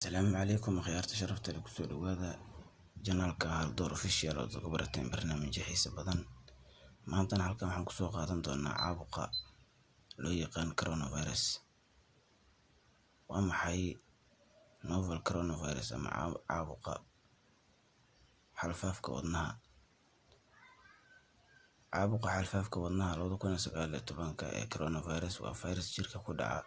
Asalaamu calaykum akhyaarta sharafta leh, kusoo dhawaada channelka Haldoor Official oo aad uga barateen barnaamijyo xiiso badan. Maantana halkan waxaan kusoo qaadan doonaa caabuqa loo yaqaan coronavirus. Waa maxay novel coronavirus ama caabuqa xalfaafka wadnaha? Caabuqa xalfaafka wadnaha 2019 ee coronavirus waa fayras jirka ku dhaca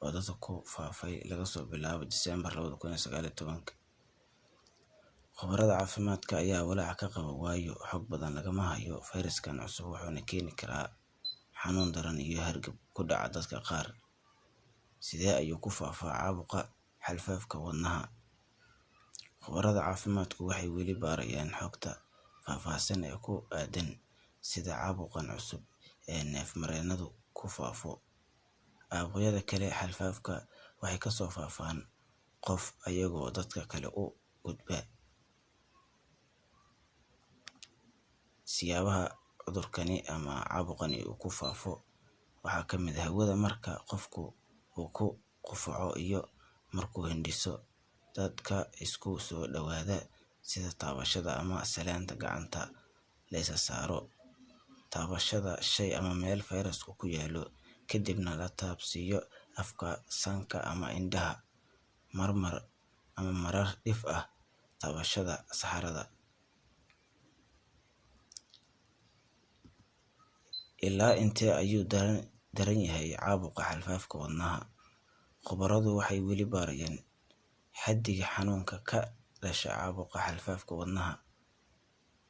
oo dadka ku faafay laga soo bilaabo Diseembar 2019. Khubarada caafimaadka ayaa walaac ka qaba, waayo xog badan lagama hayo fayraskan cusub, wuxuuna keeni karaa xanuun daran iyo hargab ku dhaca dadka qaar. Sidee ayuu ku faafaa caabuqa xalfaafka wadnaha? Khubarada caafimaadku waxay weli baarayaan xogta faahfaahsan ee ku aaddan sida caabuqan cusub ee neef-mareenadu ku faafo. Caabuqyada kale xalfaafka waxay kasoo faafaan qof ayagoo dadka kale u gudba. Siyaabaha cudurkani ama caabuqani uu ku faafo waxaa ka mid ah hawada marka qofku uu ku qufaco iyo markuu hindhiso, dadka isku soo dhawaada sida taabashada ama salaanta gacanta la isa saaro, taabashada shay ama meel fayrasku ku yaallo kadibna la taabsiiyo afka, sanka ama indhaha, marmar ama marar dhif ah taabashada saxarada. Ilaa intee ayuu daran yahay caabuqa xalfaafka wadnaha? Khubaradu waxay weli baarayaan xaddiga xanuunka ka dhasha caabuqa xalfaafka wadnaha.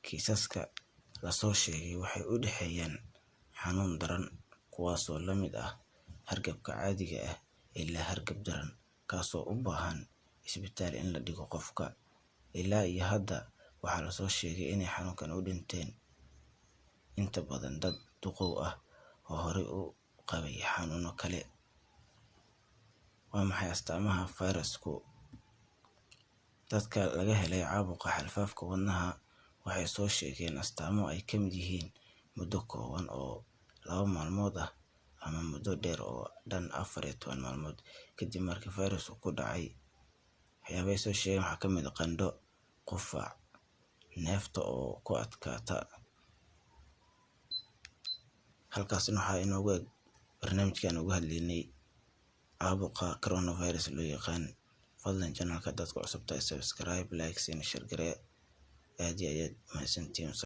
Kiisaska la soo sheegay waxay u dhexeeyaan xanuun daran, kuwaasoo la mid ah hargabka caadiga ah, ilaa hargab daran kaasoo u baahan isbitaal in la dhigo qofka. Ilaa iyo hadda waxaa lasoo sheegay inay xanuunkan u dhinteen inta badan dad duqow ah oo horey u qabay xanuuno kale. Waa maxay astaamaha fayrasku? Dadka laga helay caabuqa xalfaafka wadnaha waxay soo sheegeen astaamo ay ka mid yihiin muddo kooban oo 2 maalmood ah ama muddo dheer oo dhan 14 maalmood kadib markii fayrasku ku dhacay. Waxyaabahay soo sheegeen waxaa ka mid ah qandho, qufac, neefta oo ku adkaata. Halkaasna waxaa inoogu eg barnaamijkan uga hadlaynay caabuqa coronavirus loo yaqaan. Fadlan channelka dadka cusub tahay subscribe, like, and share garee. Aad iyo aad mahadsantihiin.